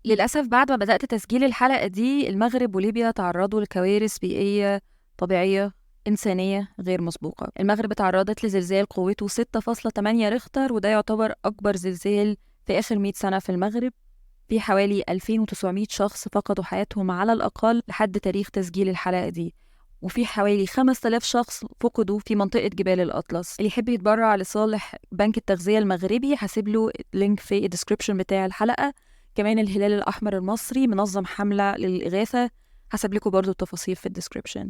للأسف بعد ما بدأت تسجيل الحلقة دي المغرب وليبيا تعرضوا لكوارث بيئية طبيعية إنسانية غير مسبوقة. المغرب تعرضت لزلزال قوته 6.8 ريختر، وده يعتبر أكبر زلزال في آخر 100 سنة في المغرب. في حوالي 2900 شخص فقدوا حياتهم على الأقل لحد تاريخ تسجيل الحلقة دي، وفي حوالي 5000 شخص فقدوا في منطقة جبال الأطلس. اللي يحب يتبرع لصالح بنك التغذية المغربي هسيب له link في ال description بتاع الحلقة. كمان الهلال الأحمر المصري منظم حملة للإغاثة، هسيب لكم برضو التفاصيل في ال description.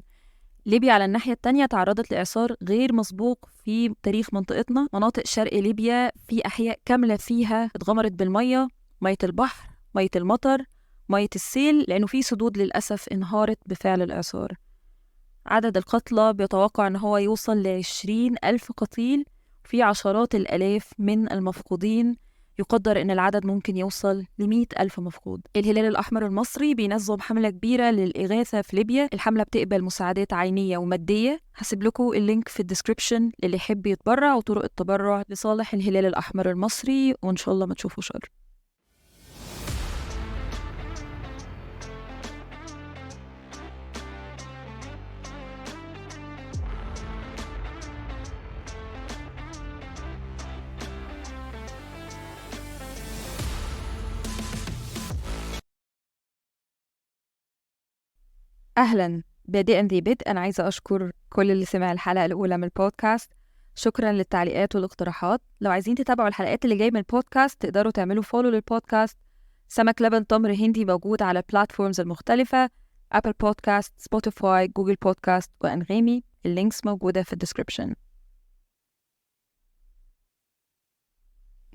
ليبيا على الناحية التانية تعرضت لإعصار غير مسبوق في تاريخ منطقتنا. مناطق شرق ليبيا في أحياء كاملة فيها اتغمرت بالمية، مية البحر، مية المطر، مية السيل، لأنه في سدود للأسف انهارت بفعل الإعصار. عدد القتلى بيتوقع أن هو يوصل ل20,000 قتيل، في عشرات الآلاف من المفقودين، يقدر أن العدد ممكن يوصل ل100,000 مفقود. الهلال الأحمر المصري بينظم حملة كبيرة للإغاثة في ليبيا. الحملة بتقبل مساعدات عينية ومادية، هسيب لكم ال link في ال description للي يحب يتبرع وطرق التبرع لصالح الهلال الأحمر المصري، وإن شاء الله ما تشوفوا شر. أهلاً. بادئاً ذي بدء، أنا عايزة أشكر كل اللي سمع الحلقة الأولى من البودكاست. شكراً للتعليقات والاقتراحات. لو عايزين تتابعوا الحلقات اللي جاية من البودكاست تقدروا تعملوا follow للبودكاست. سمك لبن تمر هندي موجود على ال platforms المختلفة، Apple Podcast، Spotify، Google Podcast وأنغامي. ال links موجودة في ال description.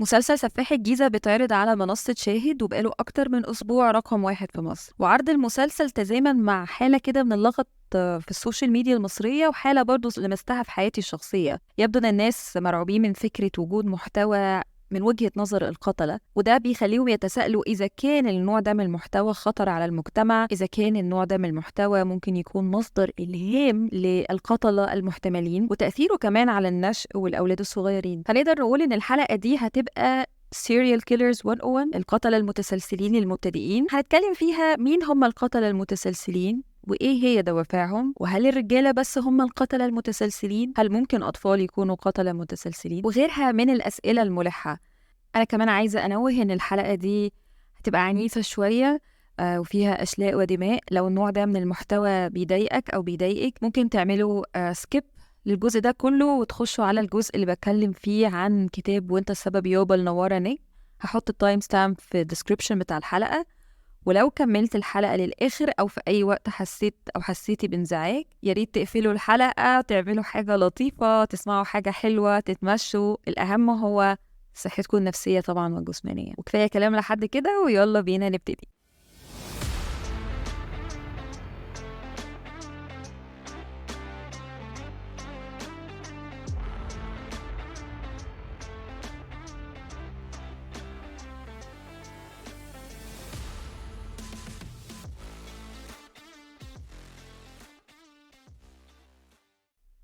مسلسل سفاح الجيزة بيتعرض على منصة شاهد وبقاله أكتر من أسبوع رقم 1 في مصر، وعرض المسلسل تزامن مع حالة كده من اللغط في ال social media المصرية، وحالة برضو لمستها في حياتي الشخصية. يبدو أن الناس مرعوبين من فكرة وجود محتوى من وجهة نظر القتلة، وده بيخليهم يتساءلوا إذا كان النوع ده من المحتوى خطر على المجتمع، إذا كان النوع ده من المحتوى ممكن يكون مصدر إلهام للقتلة المحتملين، وتأثيره كمان على النشء والأولاد الصغيرين. هنقدر نقول إن الحلقة دي هتبقى Serial Killers 101، القتلة المتسلسلين المبتدئين. هنتكلم فيها مين هم القتلة المتسلسلين، وإيه هي دوافعهم، وهل الرجالة بس هم القتلة المتسلسلين، هل ممكن أطفال يكونوا قتلة متسلسلين، وغيرها من الأسئلة الملحة. أنا كمان عايزة أنوه إن الحلقة دي هتبقى عنيفة شوية وفيها أشلاء ودماء. لو النوع ده من المحتوى بيضايقك أو بيضايقك ممكن تعملوا skip للجزء ده كله وتخشوا على الجزء اللي بتكلم فيه عن كتاب وانت السبب يابا لنوارة نجم. هحط ال timestamp في ال description بتاع الحلقة. ولو كملت الحلقة للآخر أو في أي وقت حسيت أو حسيتي بانزعاج، يا ريت تقفلوا الحلقة، تعملوا حاجة لطيفة، تسمعوا حاجة حلوة، تتمشوا. الأهم هو صحتكم النفسية طبعا والجسمانية. وكفاية كلام لحد كده، ويلا بينا نبتدي.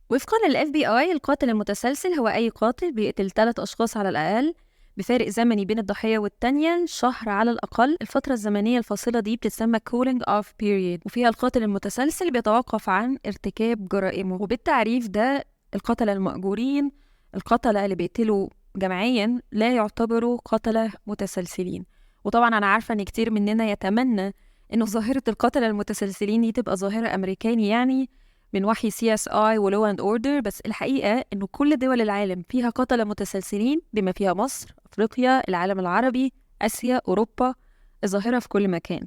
وفقاً لل FBI، القاتل المتسلسل هو أي قاتل بيقتل 3 أشخاص على الأقل بفارق زمني بين الضحية والتانية شهر على الأقل. الفترة الزمنية الفاصلة دي بتتسمى cooling off period، وفيها القاتل المتسلسل بيتوقف عن ارتكاب جرائمه. وبالتعريف ده القتلة المأجورين، القتلة اللي بيقتلوا جماعياً، لا يعتبروا قتلة متسلسلين. وطبعاً أنا عارفة إن كتير مننا يتمنى إنه ظاهرة القتلة المتسلسلين دي تبقى ظاهرة أمريكاني، يعني من وحي CSI و Law and Order، بس الحقيقة إنه كل دول العالم فيها قتلة متسلسلين، بما فيها مصر، أفريقيا، العالم العربي، آسيا، أوروبا. الظاهرة في كل مكان.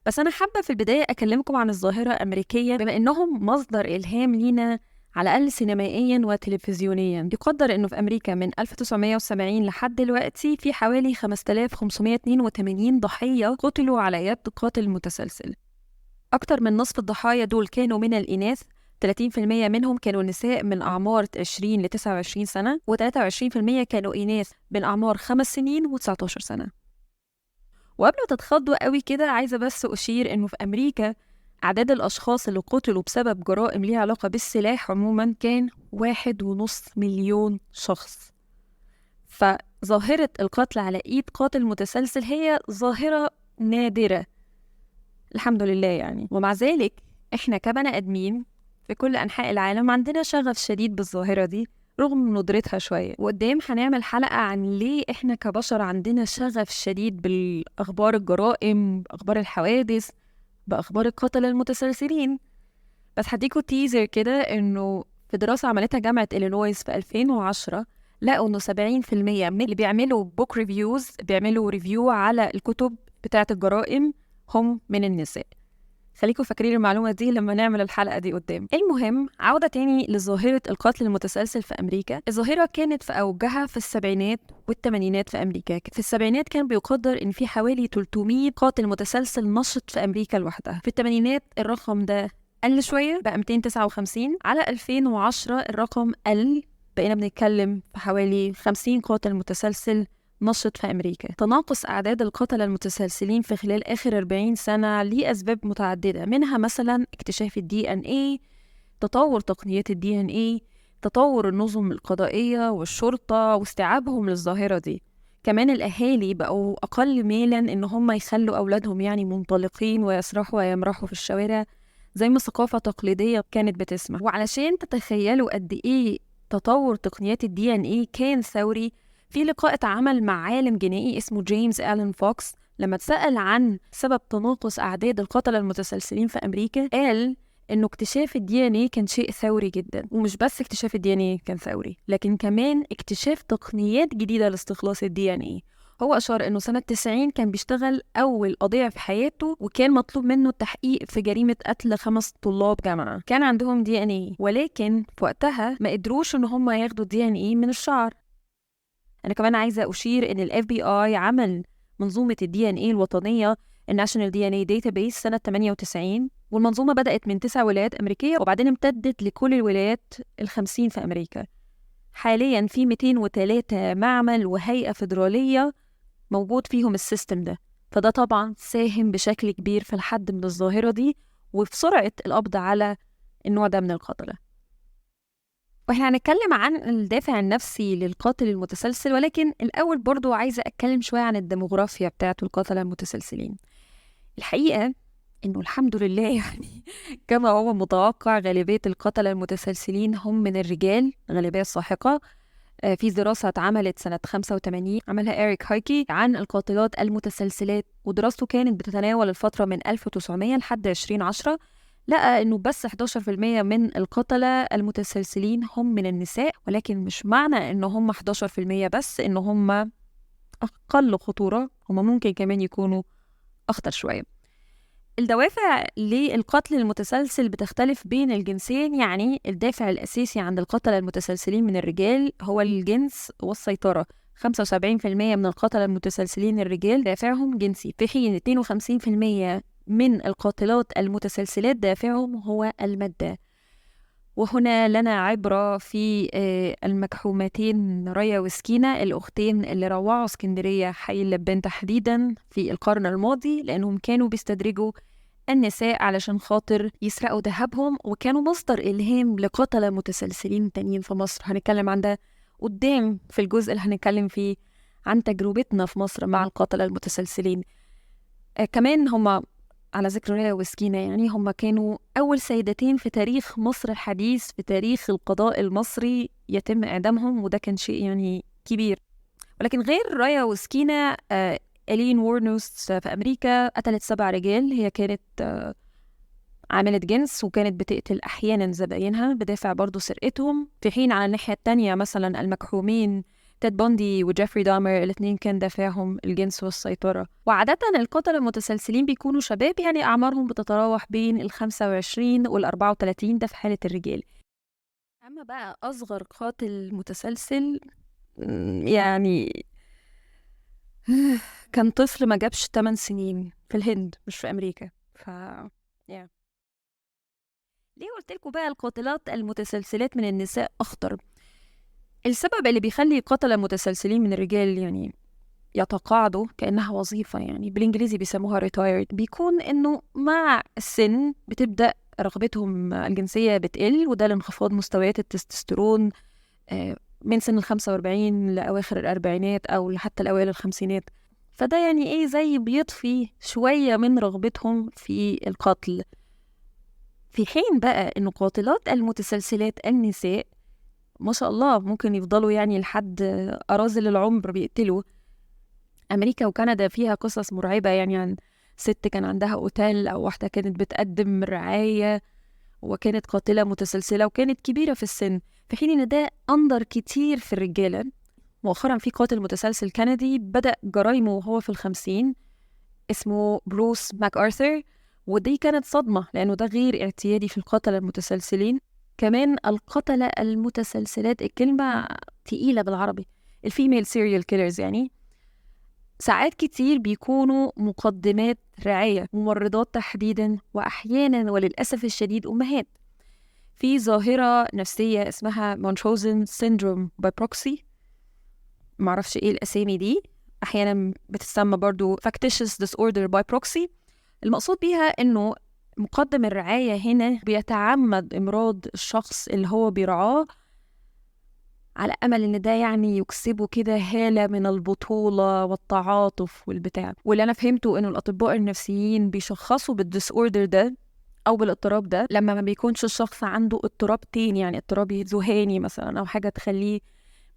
بس أنا حابة في البداية أكلمكم عن الظاهرة الأمريكية بما إنهم مصدر إلهام لينا على الأقل سينمائيا وتلفزيونيا. يقدر إنه في أمريكا من 1970 لحد دلوقتي في حوالي 5582 ضحية قتلوا على يد قاتل متسلسل. أكتر من نصف الضحايا دول كانوا من الإناث، 30% منهم كانوا نساء من أعمار 20 ل 29 سنة، و23% كانوا إناث من أعمار 5 سنين و19 سنة. وقبل ما تتخضوا قوي كده، عايزة بس أشير إنه في أمريكا أعداد الأشخاص اللي قتلوا بسبب جرائم ليها علاقة بالسلاح عموما كان 1.5 مليون شخص. فظاهرة القتل على إيد قاتل متسلسل هي ظاهرة نادرة الحمد لله يعني. ومع ذلك إحنا كبني آدمين في كل أنحاء العالم عندنا شغف شديد بالظاهرة دي رغم ندرتها شوية. وقدام هنعمل حلقة عن ليه إحنا كبشر عندنا شغف شديد بالأخبار الجرائم، أخبار الحوادث، بأخبار القتلة المتسلسلين. بس هديكوا teaser كده، إنه في دراسة عملتها جامعة إلينويس في 2010 لقوا إنه 70% من اللي بيعملوا book reviews، بيعملوا review على الكتب بتاعة الجرائم، هم من النساء. خليكم فاكرين المعلومة دي لما نعمل الحلقة دي قدام. المهم، عودة تاني لظاهرة القتل المتسلسل في أمريكا. الظاهرة كانت في أوجها في السبعينات والثمانينات في أمريكا. في السبعينات كان بيقدر إن في حوالي 300 قاتل متسلسل نشط في أمريكا لوحدها. في الثمانينات الرقم ده قل شوية، بقى 259. على 2010 الرقم قل، بقينا بنتكلم في حوالي 50 قاتل متسلسل نشط في أمريكا. تناقص أعداد القتلة المتسلسلين في خلال آخر 40 سنة ليه أسباب متعددة، منها مثلا اكتشاف ال DNA، تطور تقنيات ال DNA، تطور النظم القضائية والشرطة واستيعابهم للظاهرة دي. كمان الأهالي بقوا أقل ميلا إن هم يخلوا أولادهم يعني منطلقين ويسرحوا ويمرحوا في الشوارع زي ما ثقافة تقليدية كانت بتسمح. وعلشان تتخيلوا قد إيه تطور تقنيات ال DNA كان ثوري، في لقاء اتعمل مع عالم جنائي اسمه جيمس ألين فوكس، لما اتسأل عن سبب تناقص أعداد القتلة المتسلسلين في أمريكا قال إنه اكتشاف ال DNA كان شيء ثوري جدا. ومش بس اكتشاف ال DNA كان ثوري، لكن كمان اكتشاف تقنيات جديدة لاستخلاص ال DNA. هو أشار إنه سنة 90 كان بيشتغل أول قضية في حياته، وكان مطلوب منه التحقيق في جريمة قتل 5 طلاب جامعة كان عندهم DNA، ولكن في وقتها ما قدروش إن هم ياخدوا DNA من الشعر. أنا كمان عايزة أشير إن ال FBI عمل منظومة ال DNA الوطنية National DNA Database سنة 98، والمنظومة بدأت من 9 ولايات أمريكية وبعدين امتدت لكل الولايات 50 في أمريكا. حالياً في 203 معمل وهيئة فيدرالية موجود فيهم ال system ده، فده طبعاً ساهم بشكل كبير في الحد من الظاهرة دي وفي سرعة القبض على النوع ده من القتلة. واحنا هنتكلم عن الدافع النفسي للقاتل المتسلسل، ولكن الأول برضو عايزة أتكلم شوية عن الديموغرافيا بتاعة القتلة المتسلسلين. الحقيقة إنه الحمد لله يعني كما هو متوقع غالبية القتلة المتسلسلين هم من الرجال، غالبية ساحقة. في دراسة اتعملت سنة 85 عملها إريك هايكي عن القاتلات المتسلسلات، ودراسته كانت بتتناول الفترة من 1900 لحد 2010. لقى إنه بس 11% من القتلة المتسلسلين هم من النساء، ولكن مش معنى إنه هم 11% بس إنه هم أقل خطورة، هم ممكن كمان يكونوا أخطر شوية. الدوافع للقتل المتسلسل بتختلف بين الجنسين، يعني الدافع الأساسي عند القتلة المتسلسلين من الرجال هو الجنس والسيطرة. 75% من القتلة المتسلسلين الرجال دافعهم جنسي، في حين 52% من القاتلات المتسلسلات دافعهم هو المادة. وهنا لنا عبرة في المجحومتين ريا وسكينة، الأختين اللي روعوا اسكندرية حي اللبان تحديدا في القرن الماضي، لأنهم كانوا بيستدرجوا النساء علشان خاطر يسرقوا ذهبهم، وكانوا مصدر إلهام لقتلة متسلسلين تانيين في مصر. هنتكلم عن ده قدام في الجزء اللي هنتكلم فيه عن تجربتنا في مصر مع القتلة المتسلسلين. كمان هما على ذكر ريا وسكينة، يعني هم كانوا أول سيدتين في تاريخ مصر الحديث، في تاريخ القضاء المصري يتم إعدامهم، وده كان شيء يعني كبير. ولكن غير ريا وسكينة، إلين وورنوس في أمريكا قتلت 7 رجال. هي كانت عاملة جنس وكانت بتقتل أحيانا زباينها بدافع برضو سرقتهم. في حين على الناحية التانية مثلا المجحومين تيد بوندي وجيفري دامر، الاثنين كان دافعهم الجنس والسيطرة. وعادة القتلة المتسلسلين بيكونوا شباب، يعني أعمارهم بتتراوح بين 25 وال34، ده في حالة الرجال. أما بقى أصغر قاتل متسلسل يعني كان طفل ما جابش 8 سنين في الهند مش في أمريكا. ليه قلت لكم بقى القاتلات المتسلسلات من النساء أخطر؟ السبب اللي بيخلي قتلة متسلسلين من الرجال يعني يتقاعدوا كأنها وظيفة، يعني بالإنجليزي بيسموها retired، بيكون إنه مع السن بتبدأ رغبتهم الجنسية بتقل، وده لانخفاض مستويات التستوستيرون من سن 45 لأواخر الأربعينات أو حتى الأوائل الخمسينات. فده يعني إيه زي بيطفي شوية من رغبتهم في القتل. في حين بقى إنه قاتلات المتسلسلات النساء ما شاء الله ممكن يفضلوا يعني لحد أراذل العمر بيقتلوا. أمريكا وكندا فيها قصص مرعبة يعني عن ست كان عندها أوتيل أو واحدة كانت بتقدم رعاية وكانت قاتلة متسلسلة وكانت كبيرة في السن، في حين إن ده أندر كتير في الرجالة. مؤخرا في قاتل متسلسل كندي بدأ جرايمه وهو في 50 اسمه بروس ماك آرثر، ودي كانت صدمة لأنه ده غير اعتيادي في القتلة المتسلسلين. كمان القتلة المتسلسلات، الكلمة تقيلة بالعربي، ال female serial killers يعني ساعات كتير بيكونوا مقدمات رعاية، ممرضات تحديدا، وأحيانا وللأسف الشديد أمهات. في ظاهرة نفسية اسمها Munchausen syndrome by proxy، معرفش إيه الأسامي دي، أحيانا بتسمى برضو factitious disorder by proxy. المقصود بيها إنه مقدم الرعاية هنا بيتعمد إمراض الشخص اللي هو بيرعاه على أمل إن ده يعني يكسبه كده هالة من البطولة والتعاطف والبتاع. واللي أنا فهمته إنه الأطباء النفسيين بيشخصوا بال disorder ده أو بالاضطراب ده لما ما بيكونش الشخص عنده اضطراب تاني، يعني اضطراب ذهاني مثلا أو حاجة تخليه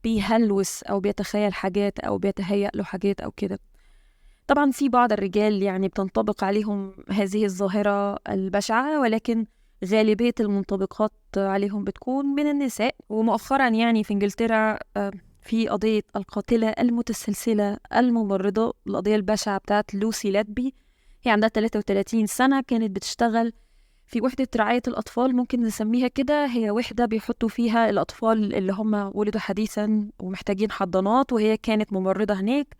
بيهلوس أو بيتخيل حاجات أو بيتهيأ له حاجات أو كده. طبعا في بعض الرجال يعني بتنطبق عليهم هذه الظاهرة البشعة، ولكن غالبية المنطبقات عليهم بتكون من النساء. ومؤخرا يعني في انجلترا في قضية القاتلة المتسلسلة الممرضة، القضية البشعة بتاعت لوسي لاتبي. هي عندها 33 سنة، كانت بتشتغل في وحدة رعاية الأطفال، ممكن نسميها كده، هي وحدة بيحطوا فيها الأطفال اللي هم ولدوا حديثا ومحتاجين حضانات، وهي كانت ممرضة هناك.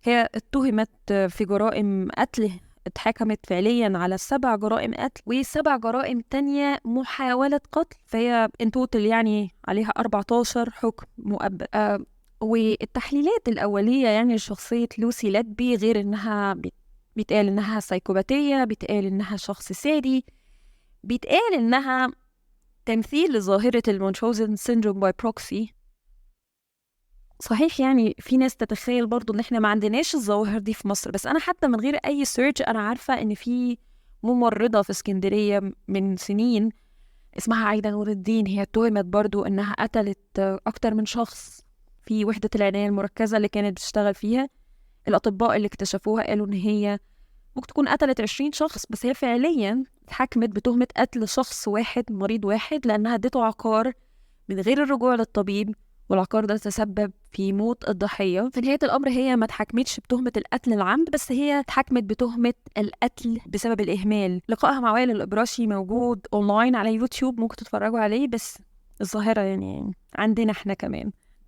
هي اتهمت في جرائم قتل، اتحكمت فعليا على 7 جرائم قتل و7 جرائم تانية محاولة قتل، فهي in total يعني عليها 14 حكم مؤبد. والتحليلات الأولية يعني لشخصية لوسي لاتبي، غير إنها بيتقال إنها سايكوباتية، بيتقال إنها شخص سادي، بيتقال إنها تمثيل لظاهرة ال Munchausen syndrome by proxy. صحيح يعني في ناس تتخيل برضو ان احنا ما عندناش الظواهر دي في مصر، بس انا حتى من غير اي search انا عارفة ان في ممرضة في اسكندرية من سنين اسمها عايدة نور الدين، هي اتهمت برضو انها قتلت اكتر من شخص في وحدة العناية المركزة اللي كانت بتشتغل فيها. الاطباء اللي اكتشفوها قالوا ان هي ممكن تكون قتلت 20 شخص، بس هي فعليا اتحكمت بتهمة قتل شخص واحد، مريض واحد، لانها اديته عقار من غير الرجوع للطبيب، والعقار ده تسبب في موت الضحية. في نهاية الأمر هي ما اتحكمتش بتهمة القتل العمد، بس هي اتحكمت بتهمة القتل بسبب الإهمال. لقائها مع وائل الإبراشي موجود أونلاين على يوتيوب، ممكن تتفرجوا عليه. بس الظاهرة يعني عندنا احنا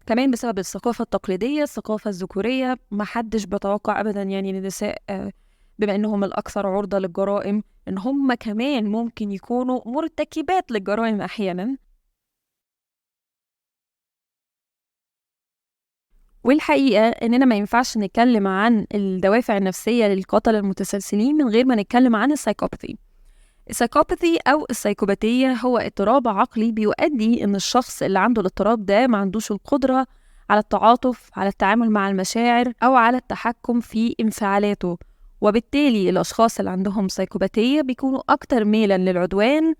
كمان بسبب الثقافة التقليدية، الثقافة الذكورية، ما حدش بيتوقع أبدا يعني النساء بما إنهم الأكثر عرضة للجرائم إن هم كمان ممكن يكونوا مرتكبات للجرائم أحيانا. والحقيقة إننا ما ينفعش نتكلم عن الدوافع النفسية للقتلة المتسلسلين من غير ما نتكلم عن ال psychopathy. ال psychopathy أو السايكوباتية هو اضطراب عقلي بيؤدي إن الشخص اللي عنده الاضطراب ده ما عندوش القدرة على التعاطف، على التعامل مع المشاعر، أو على التحكم في انفعالاته، وبالتالي الأشخاص اللي عندهم سايكوباتية بيكونوا أكتر ميلاً للعدوان،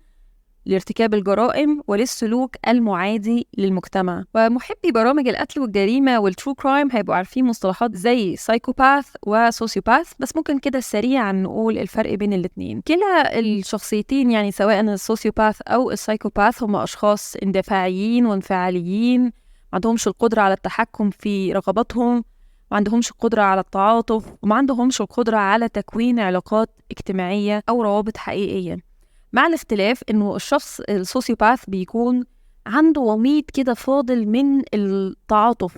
لارتكاب الجرائم، وللسلوك المعادي للمجتمع. ومحبي برامج القتل والجريمة وال true crime هيبقوا عارفين مصطلحات زي psychopath و sociopath، بس ممكن كده سريعا نقول الفرق بين الاتنين. كلا الشخصيتين يعني سواء ال sociopath أو ال psychopath هم أشخاص اندفاعيين وانفعاليين، ما عندهمش القدرة على التحكم في رغباتهم، ما عندهمش القدرة على التعاطف، وما عندهمش القدرة على تكوين علاقات اجتماعية أو روابط حقيقية. مع الاختلاف إنه الشخص ال sociopath بيكون عنده وميض كده فاضل من التعاطف،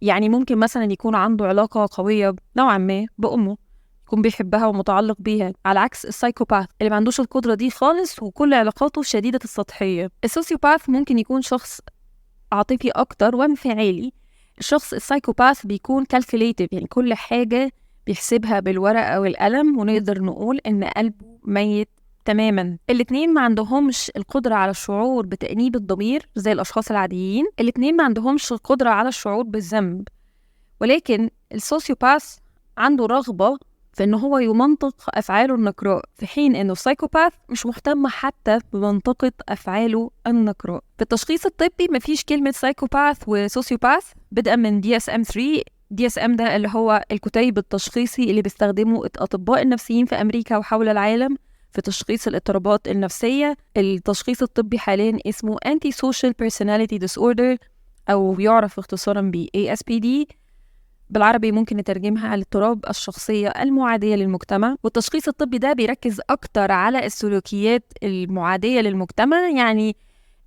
يعني ممكن مثلا يكون عنده علاقة قوية نوعا ما بأمه، يكون بيحبها ومتعلق بيها، على عكس ال psychopath اللي ما عندوش القدرة دي خالص وكل علاقاته شديدة السطحية. ال sociopath ممكن يكون شخص عاطفي أكتر وانفعالي. الشخص ال psychopath بيكون calculative، يعني كل حاجة بيحسبها بالورقة والقلم، ونقدر نقول إن قلبه ميت تماما. الاتنين ما عندهمش القدرة على الشعور بتأنيب الضمير زي الأشخاص العاديين، الاتنين ما عندهمش القدرة على الشعور بالذنب، ولكن ال sociopath عنده رغبة في إنه هو يمنطق أفعاله النكراء، في حين إنه ال psychopath مش مهتم حتى بمنطقة أفعاله النكراء. في التشخيص الطبي مفيش كلمة psychopath و sociopath بدءا من DSM 3. DSM ده اللي هو الكتيب التشخيصي اللي بيستخدمه الأطباء النفسيين في أمريكا وحول العالم في تشخيص الاضطرابات النفسية. التشخيص الطبي حاليا اسمه Anti-Social Personality Disorder أو يعرف اختصارا ب ASPD، بالعربي ممكن نترجمها على اضطراب الشخصية المعادية للمجتمع. والتشخيص الطبي ده بيركز أكتر على السلوكيات المعادية للمجتمع، يعني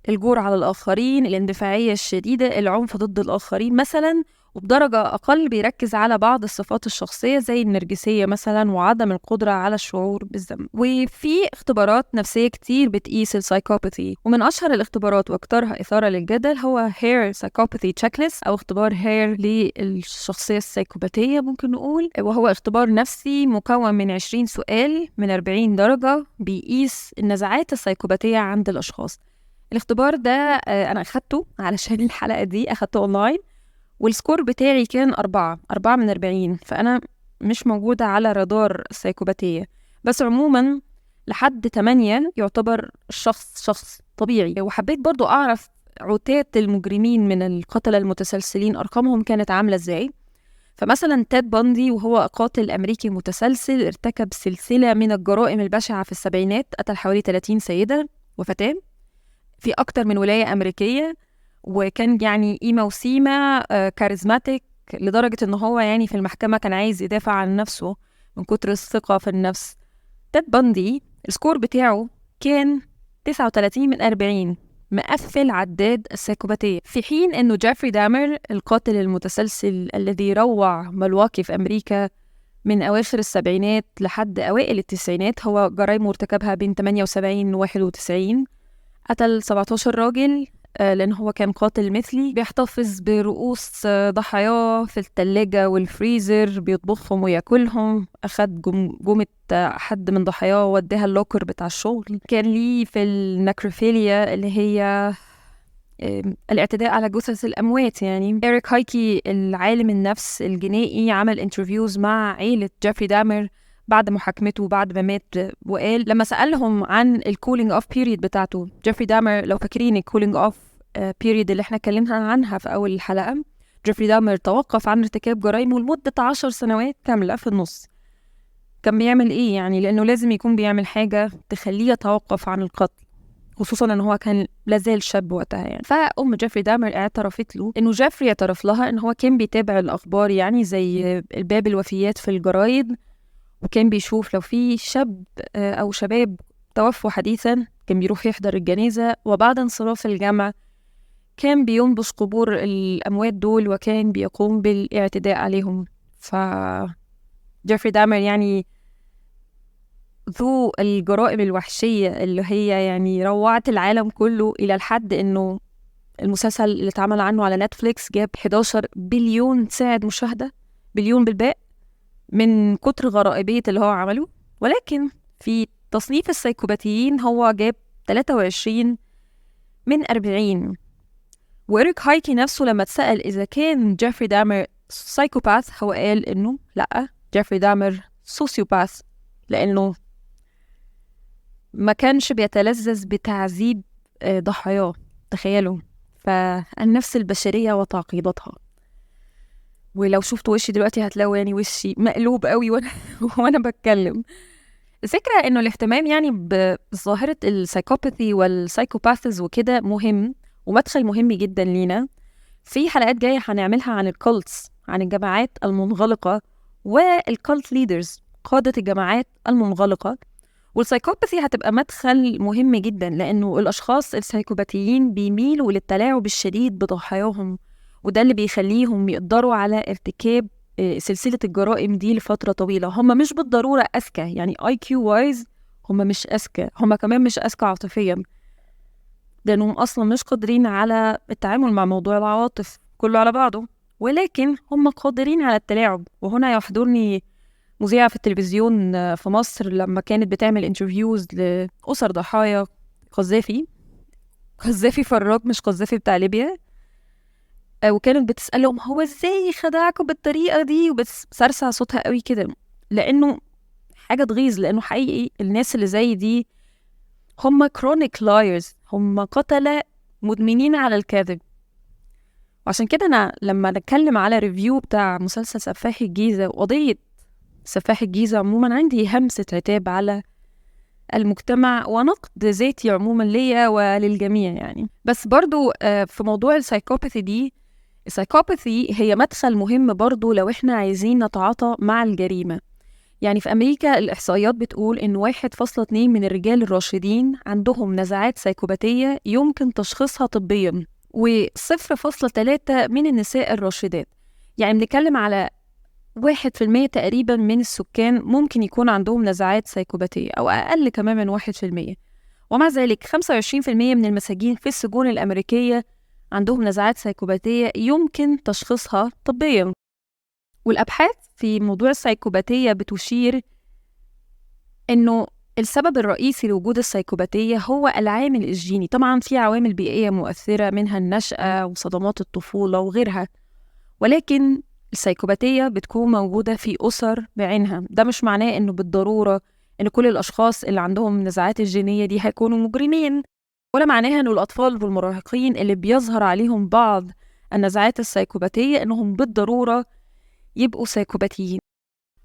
الجور على الآخرين، الاندفاعية الشديدة، العنف ضد الآخرين مثلا، وبدرجة أقل بيركز على بعض الصفات الشخصية زي النرجسية مثلا وعدم القدرة على الشعور بالذنب. وفي اختبارات نفسية كتير بتقيس ال psychopathy، ومن أشهر الاختبارات وأكثرها إثارة للجدل هو Hare psychopathy checklist أو اختبار هير للشخصية السايكوباتية ممكن نقول، وهو اختبار نفسي مكون من 20 سؤال من 40 درجة بيقيس النزعات السايكوباتية عند الأشخاص. الاختبار ده أنا أخدته علشان الحلقة دي، أخدته أونلاين، وال score بتاعي كان 4 من 40، فأنا مش موجودة على رادار السايكوباتية، بس عموما لحد 8 يعتبر الشخص شخص طبيعي. وحبيت برضو أعرف عتاة المجرمين من القتلة المتسلسلين أرقامهم كانت عاملة إزاي. فمثلا تاد باندي، وهو قاتل أمريكي متسلسل ارتكب سلسلة من الجرائم البشعة في السبعينات، قتل حوالي 30 سيدة وفتاة في أكتر من ولاية أمريكية، وكان يعني قيمة وسيمة، charismatic لدرجة إن هو يعني في المحكمة كان عايز يدافع عن نفسه من كتر الثقة في النفس. تاد باندي ال score بتاعه كان 39 من 40، مقفل عداد السايكوباتية، في حين إنه جيفري دامر القاتل المتسلسل الذي روع ملواكي في أمريكا من أواخر السبعينات لحد أوائل التسعينات، هو جرايمه ارتكبها بين 78 و 91، قتل 17 راجل لأن هو كان قاتل مثلي، بيحتفظ برؤوس ضحاياه في التلاجة والفريزر، بيطبخهم وياكلهم، أخد جمجمة حد من ضحاياه ووداها ال locker بتاع الشغل. كان ليه في ال necrophilia اللي هي الاعتداء على جثث الأموات. يعني إريك هايكي العالم النفس الجنائي عمل interviews مع عيلة جيفري دامر بعد محاكمته وبعد ما مات، وقال لما سألهم عن ال cooling off period بتاعته، جيفري دامر لو فاكرين ال cooling off period اللي احنا اتكلمنا عنها في أول الحلقة، جيفري دامر توقف عن ارتكاب جرائمه لمدة 10 سنوات كاملة في النص. كان بيعمل ايه يعني؟ لأنه لازم يكون بيعمل حاجة تخليه يتوقف عن القتل، خصوصا ان هو كان لازال شاب وقتها يعني. فأم جيفري دامر اعترفت له انه جيفري اعترف لها ان هو كان بيتابع الأخبار، يعني زي الباب الوفيات في الجرايد، وكان بيشوف لو في شاب أو شباب توفوا حديثا كان بيروح يحضر الجنازة، وبعد انصراف الجمع كان بينبش قبور الأموات دول وكان بيقوم بالاعتداء عليهم. ف جيفري دامر يعني ذو الجرائم الوحشية اللي هي يعني روعت العالم كله، إلى الحد إنه المسلسل اللي اتعمل عنه على نتفليكس جاب 11 بليون ساعة مشاهدة، بليون بالباء، من كتر غرائبية اللي هو عمله. ولكن في تصنيف السايكوباتيين هو جاب 23 من 40. وإريك هايكي نفسه لما اتسأل إذا كان جيفري دامر psychopath، هو قال إنه لأ، جيفري دامر sociopath، لأنه ما كانش بيتلذذ بتعذيب ضحاياه. تخيلوا، فالنفس البشرية وتعقيداتها. ولو شفتوا وشي دلوقتي هتلاقوا يعني وشي مقلوب قوي وانا بتكلم. الفكرة انه الاهتمام يعني بظاهرة ال psychopathy وال psychopaths وكده مهم، ومدخل مهم جدا لينا. في حلقات جاية هنعملها عن ال cults، عن الجماعات المنغلقة وال cult leaders، قادة الجماعات المنغلقة. وال psychopathy هتبقى مدخل مهم جدا، لأنه الأشخاص السايكوباتيين بيميلوا للتلاعب الشديد بضحاياهم، وده اللي بيخليهم يقدروا على ارتكاب سلسلة الجرائم دي لفترة طويلة. هم مش بالضرورة أذكى، يعني IQ wise هم مش أذكى، هم كمان مش أذكى عاطفيا، لأنهم أصلا مش قادرين على التعامل مع موضوع العواطف كله على بعضه، ولكن هم قادرين على التلاعب. وهنا يحضرني مذيعة في التلفزيون في مصر لما كانت بتعمل interviews لأسر ضحايا قذافي، قذافي فراج مش قذافي بتاع ليبيا. وكانت بتسألهم هو ازاي خدعكم بالطريقة دي، وبتسرسع صوتها قوي كده، لأنه حاجة تغيظ، لأنه حقيقي الناس اللي زي دي هم chronic liars، هم قتلة مدمنين على الكذب. وعشان كده أنا لما نتكلم على review بتاع مسلسل سفاح الجيزة وقضية سفاح الجيزة عموما، عندي همسة عتاب على المجتمع ونقد ذاتي عموما ليا وللجميع يعني. بس برضو في موضوع ال psychopathy دي، ال psychopathy هي مدخل مهم برضو لو احنا عايزين نتعاطى مع الجريمة. يعني في أمريكا الإحصائيات بتقول إن 1.2 من الرجال الراشدين عندهم نزعات سايكوباتية يمكن تشخيصها طبياً، و0.3 من النساء الراشدات. يعني بنتكلم على 1% تقريباً من السكان ممكن يكون عندهم نزعات سايكوباتية، أو أقل كمان من 1%. ومع ذلك 25% من المساجين في السجون الأمريكية عندهم نزعات سايكوباتية يمكن تشخيصها طبياً. والأبحاث في موضوع السايكوباتية بتشير إنه السبب الرئيسي لوجود السايكوباتية هو العامل الجيني. طبعاً في عوامل بيئية مؤثرة منها النشأة وصدمات الطفولة وغيرها، ولكن السايكوباتية بتكون موجودة في أسر بعينها. ده مش معناه إنه بالضرورة إن كل الأشخاص اللي عندهم النزعات الجينية دي هيكونوا مجرمين، ولا معناها إنه الأطفال والمراهقين اللي بيظهر عليهم بعض النزعات السايكوباتية إنهم بالضرورة يبقوا سايكوباتيين.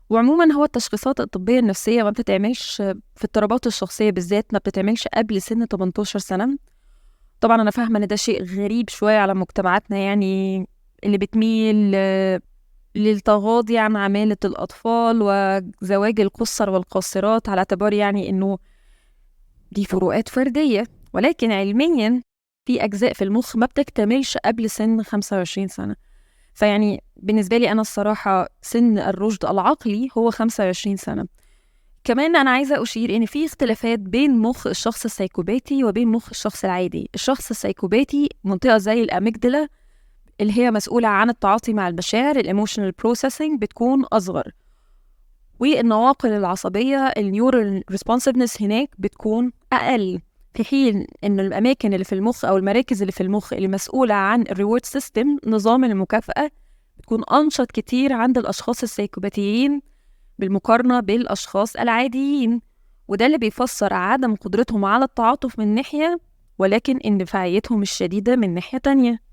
وعموما هو التشخيصات الطبية النفسية ما بتتعملش في اضطرابات الشخصية بالذات، ما بتتعملش قبل سن 18 سنة. طبعا أنا فاهمة إن ده شيء غريب شوية على مجتمعاتنا، يعني اللي بتميل للتغاضي عن عمالة الأطفال وزواج القصر والقاصرات على اعتبار يعني إنه دي فروقات فردية، ولكن علميا في أجزاء في المخ ما بتكتملش قبل سن 25 سنة. فيعني بالنسبة لي أنا الصراحة سن الرشد العقلي هو 25 سنة. كمان أنا عايزة أشير إن في اختلافات بين مخ الشخص السايكوباتي وبين مخ الشخص العادي. الشخص السايكوباتي منطقة زي ال amygdala اللي هي مسؤولة عن التعاطي مع المشاعر، ال emotional processing، بتكون أصغر، والنواقل العصبية ال neural responsiveness هناك بتكون أقل، في حين إن الأماكن اللي في المخ أو المراكز اللي في المخ اللي مسؤولة عن ال reward system، نظام المكافأة، بتكون أنشط كتير عند الأشخاص السايكوباتيين بالمقارنة بالأشخاص العاديين. وده اللي بيفسر عدم قدرتهم على التعاطف من ناحية، ولكن اندفاعيتهم الشديدة من ناحية تانية.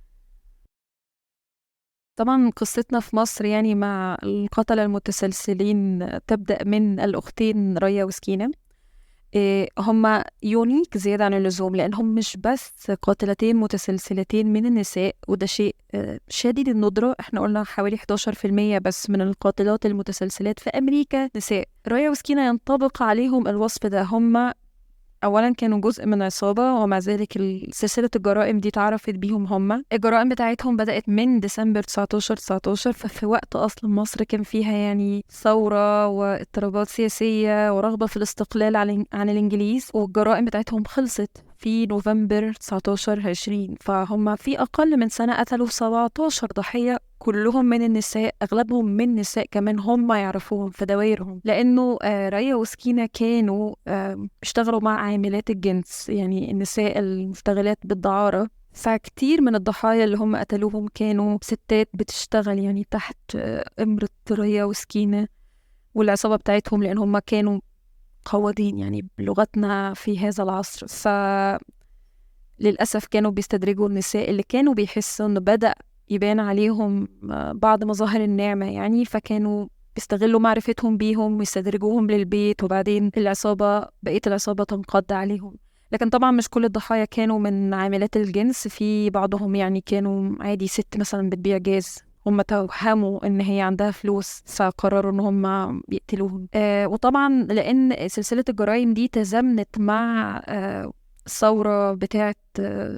طبعا قصتنا في مصر يعني مع القتلة المتسلسلين تبدأ من الأختين ريا وسكينة. هما unique زيادة عن اللزوم، لأنهم مش بس قاتلتين متسلسلتين من النساء، وده شيء شديد الندرة. احنا قلنا حوالي 11% بس من القاتلات المتسلسلات في أمريكا نساء. ريا وسكينة ينطبق عليهم الوصف ده. هما أولا كانوا جزء من عصابة، ومع ذلك سلسلة الجرائم دي تعرفت بيهم هما. الجرائم بتاعتهم بدأت من ديسمبر 1919، ففي وقت أصلا مصر كان فيها يعني ثورة واضطرابات سياسية ورغبة في الاستقلال عن الإنجليز، والجرائم بتاعتهم خلصت في نوفمبر 1920. فهم في أقل من سنة قتلوا 17 ضحية، كلهم من النساء، أغلبهم من نساء كمان هم يعرفوهم في دوائرهم، لأنه ريا وسكينة كانوا اشتغلوا مع عاملات الجنس، يعني النساء المشتغلات بالدعارة. فكتير من الضحايا اللي هم قتلوهم كانوا ستات بتشتغل يعني تحت إمرة ريا وسكينة والعصابة بتاعتهم، لأن هم كانوا قوادين يعني بلغتنا في هذا العصر. فللأسف كانوا بيستدرجوا النساء اللي كانوا بيحسوا إنه بدأ يبان عليهم بعض مظاهر النعمة يعني، فكانوا بيستغلوا معرفتهم بيهم ويستدرجوهم للبيت، وبعدين العصابة بقية العصابة تنقض عليهم. لكن طبعا مش كل الضحايا كانوا من عاملات الجنس، في بعضهم يعني كانوا عادي ست مثلا بتبيع جاز، هم توهموا ان هي عندها فلوس فقرروا ان هم يقتلوهم. وطبعا لان سلسلة الجرائم دي تزامنت مع الثورة بتاعة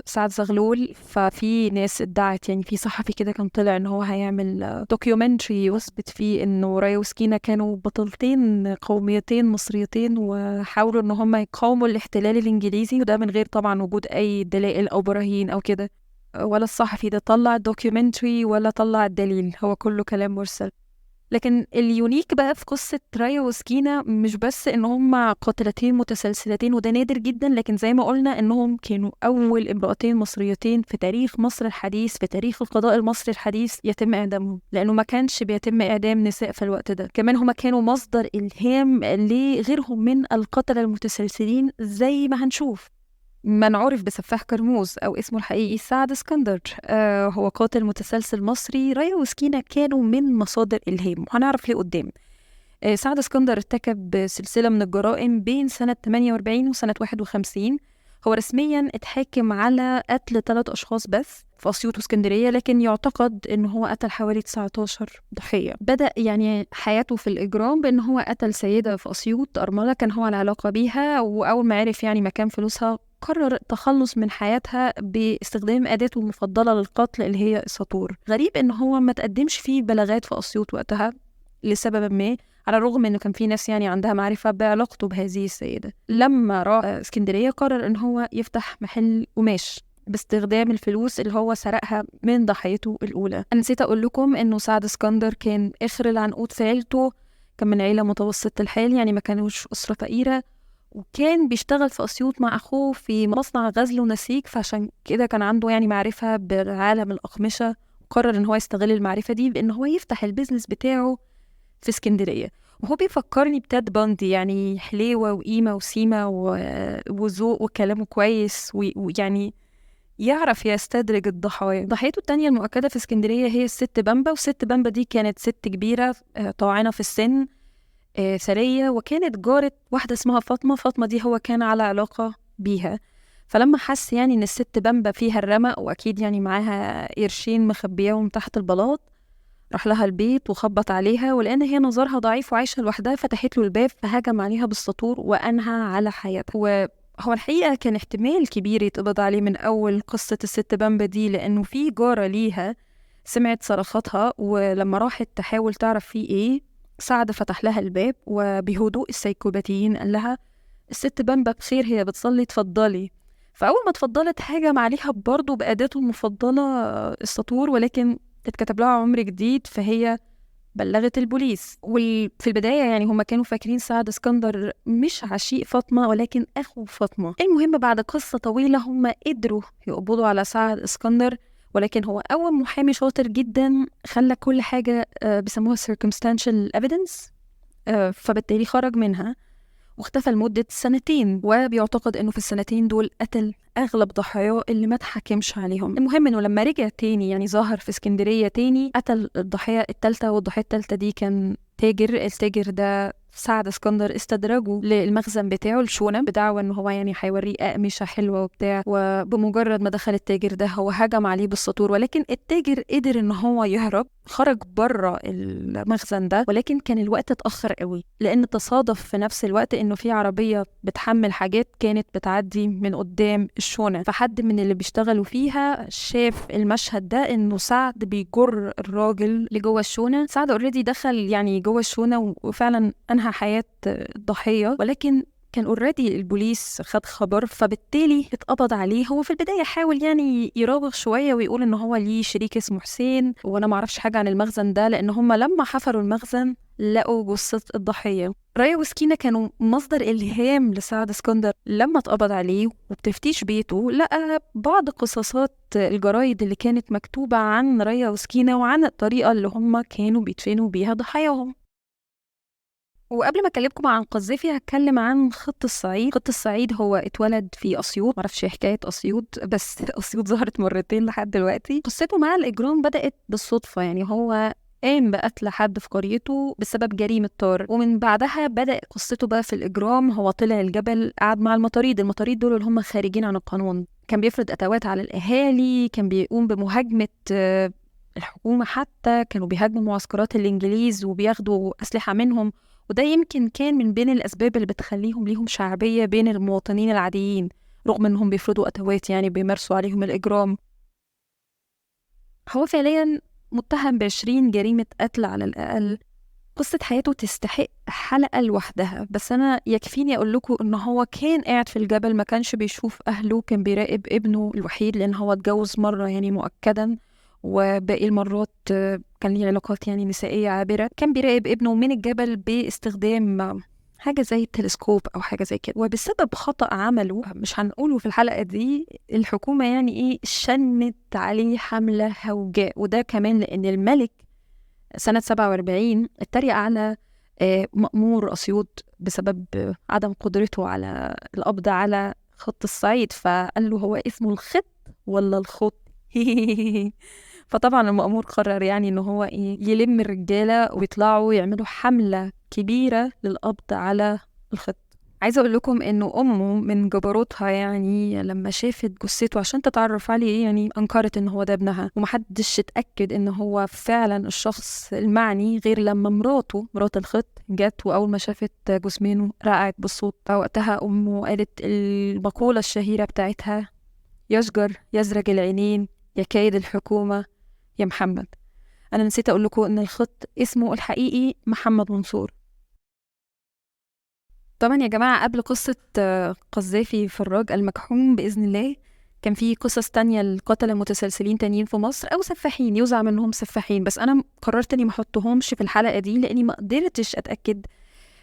سعد زغلول، ففي ناس ادعت، يعني في صحفي كده كان طلع ان هو هيعمل documentary يثبت فيه انه ريا وسكينة كانوا بطلتين قوميتين مصريتين وحاولوا ان هم يقاوموا الاحتلال الانجليزي، وده من غير طبعا وجود اي دلائل او براهين او كده. ولا الصحفي ده طلع ال documentary ولا طلع الدليل، هو كله كلام مرسل. لكن ال unique بقى في قصة رايا وسكينة مش بس إن هما قاتلتين متسلسلتين، وده نادر جدا، لكن زي ما قلنا إنهم كانوا أول امرأتين مصريتين في تاريخ مصر الحديث، في تاريخ القضاء المصري الحديث، يتم إعدامهم، لأنه ما كانش بيتم إعدام نساء في الوقت ده. كمان هما كانوا مصدر إلهام لغيرهم من القتلة المتسلسلين زي ما هنشوف. من عرف بسفاح كرموز أو اسمه الحقيقي سعد اسكندر، هو قاتل متسلسل مصري. رايا وسكينة كانوا من مصادر إلهام، وهنعرف ليه قدام. سعد اسكندر ارتكب سلسلة من الجرائم بين سنة 48 وسنة 51. هو رسميا اتحاكم على قتل 3 أشخاص بس في أسيوط واسكندرية، لكن يعتقد إن هو قتل حوالي 19 ضحية. بدأ يعني حياته في الإجرام بإن هو قتل سيدة في أسيوط أرملة كان هو على علاقة بيها، وأول ما عرف يعني مكان فلوسها قرر التخلص من حياتها باستخدام أداته المفضلة للقتل اللي هي الساطور. غريب إن هو ما تقدمش فيه بلاغات في أسيوط وقتها لسبب ما، على الرغم إنه كان في ناس يعني عندها معرفة بعلاقته بهذه السيدة. لما راح اسكندرية قرر إن هو يفتح محل قماش باستخدام الفلوس اللي هو سرقها من ضحيته الأولى. أنا نسيت أقول لكم إنه سعد اسكندر كان آخر العنقود في عيلته، كان من عيلة متوسطة الحال، يعني ما كانوش أسرة فقيرة، وكان بيشتغل في أسيوط مع أخوه في مصنع غزل ونسيج، فعشان كده كان عنده يعني معرفة بعالم الأقمشة، وقرر إن هو يستغل المعرفة دي بإن هو يفتح ال business بتاعه في اسكندرية. وهو بيفكرني بتاد باندي، يعني حليوة وقيمة وسيمة وذوق وكلامه كويس، ويعني يعرف يستدرج الضحايا. ضحيته التانية المؤكدة في اسكندرية هي الست بامبا، والست بامبا دي كانت ست كبيرة طاعنة في السن، ثرية، وكانت جارة واحدة اسمها فاطمة. فاطمة دي هو كان على علاقة بيها، فلما حس يعني إن الست بامبا فيها الرمق وأكيد يعني معاها قرشين مخبياهم تحت البلاط، راح لها البيت وخبط عليها، ولأن هي نظرها ضعيف وعايشة لوحدها فتحت له الباب، فهجم عليها بالسطور وأنهى على حياتها. وهو الحقيقة كان احتمال كبير يتقبض عليه من أول قصة الست بامبا دي، لأنه في جارة ليها سمعت صرخاتها، ولما راحت تحاول تعرف فيه إيه، سعد فتح لها الباب وبهدوء السيكوباتيين قال لها الست بامبا بخير، هي بتصلي، اتفضلي. فأول ما اتفضلت هاجم عليها برضه بأداته المفضلة السطور، ولكن اتكتب لها عمر جديد، فهي بلغت البوليس. وفي البداية يعني هما كانوا فاكرين سعد اسكندر مش عشيق فاطمة ولكن أخو فاطمة. المهم بعد قصة طويلة هما قدروا يقبضوا على سعد اسكندر، ولكن هو أول محامي شاطر جدا خلى كل حاجة بيسموها circumstantial evidence، فبالتالي خرج منها واختفى لمدة 2 سنين، وبيعتقد أنه في ال2 سنين دول قتل أغلب ضحاياه اللي ما اتحكمش عليهم. المهم أنه لما رجع تاني يعني ظهر في اسكندرية تاني قتل الضحية الثالثة، والضحية الثالثة دي كان تاجر. التاجر ده سعد اسكندر استدرجه للمخزن بتاعه الشونة بدعوى ان هو يعني هيوريه أقمشة حلوة وبتاع، وبمجرد ما دخل التاجر ده هو هجم عليه بالسطور، ولكن التاجر قدر ان هو يهرب، خرج بره المخزن ده، ولكن كان الوقت اتأخر قوي، لان تصادف في نفس الوقت انه في عربية بتحمل حاجات كانت بتعدي من قدام الشونة، فحد من اللي بيشتغلوا فيها شاف المشهد ده انه سعد بيجر الراجل لجوه الشونة. سعد already دخل يعني جوه الشونة وفعلا انهى حياة الضحية، ولكن كان already البوليس خد خبر، فبالتالي اتقبض عليه. هو في البداية حاول يعني يراوغ شوية ويقول ان هو ليه شريك اسمه حسين وانا معرفش حاجة عن المخزن ده، لان هم لما حفروا المخزن لقوا جثة الضحية. رايا وسكينة كانوا مصدر إلهام لسعد اسكندر. لما اتقبض عليه وبتفتيش بيته لقى بعض قصاصات الجرايد اللي كانت مكتوبة عن رايا وسكينة وعن الطريقة اللي هم كانوا بيدفنوا بيها ضحاياهم. وقبل ما اكلمكم عن قذافي هتكلم عن خط الصعيد. خط الصعيد هو اتولد في اسيوط، معرفش حكاية اسيوط، بس اسيوط ظهرت مرتين لحد دلوقتي. قصته مع الاجرام بدات بالصدفة، يعني هو قام بقتل حد في قريته بسبب جريمة طار، ومن بعدها بدأ قصته بقى في الإجرام. هو طلع الجبل، قعد مع المطاريد. المطاريد دول اللي هم خارجين عن القانون، كان بيفرض أتوات على الأهالي، كان بيقوم بمهاجمة الحكومة، حتى كانوا بيهاجموا معسكرات الإنجليز وبياخدوا أسلحة منهم، وده يمكن كان من بين الأسباب اللي بتخليهم ليهم شعبية بين المواطنين العاديين، رغم أنهم بيفرضوا أتوات يعني بيمارسوا عليهم الإجرام. هو فعليا متهم ب20 جريمة قتل على الأقل. قصة حياته تستحق حلقة لوحدها، بس أنا يكفيني أقول لكم إن هو كان قاعد في الجبل، ما كانش بيشوف أهله، كان بيراقب ابنه الوحيد لأن هو اتجوز مرة يعني مؤكدا، وباقي المرات كان ليه علاقات يعني نسائية عابرة. كان بيراقب ابنه من الجبل باستخدام حاجة زي التلسكوب أو حاجة زي كده، وبسبب خطأ عمله مش هنقوله في الحلقة دي الحكومة يعني إيه شنت عليه حملة هوجاء. وده كمان لأن الملك سنة 47 اتريق على مأمور أسيوط بسبب عدم قدرته على القبض على خط الصعيد، فقال له هو اسمه الخط ولا الخط؟ فطبعا المأمور قرر يعني إن هو إيه يلم الرجالة ويطلعوا يعملوا حملة كبيرة للقبض على الخط. عايزة أقول لكم إنه أمه من جبروتها يعني لما شافت جثته عشان تتعرف عليه يعني أنكرت إن هو ده ابنها، ومحدش اتأكد إن هو فعلا الشخص المعني غير لما مراته، مرات الخط، جت وأول ما شافت جثمانه رقعت بالصوت. وقتها أمه قالت المقولة الشهيرة بتاعتها: يشجر يزرج العينين يا كايد الحكومة يا محمد. أنا نسيت أقول لكم إن الخط اسمه الحقيقي محمد منصور. طبعا يا جماعة قبل قصة قذافي فراج المجحوم بإذن الله كان في قصص تانية لقتلة متسلسلين تانيين في مصر أو سفاحين يزعم إنهم سفاحين، بس أنا قررت إني ما أحطهمش في الحلقة دي لأني ما قدرتش أتأكد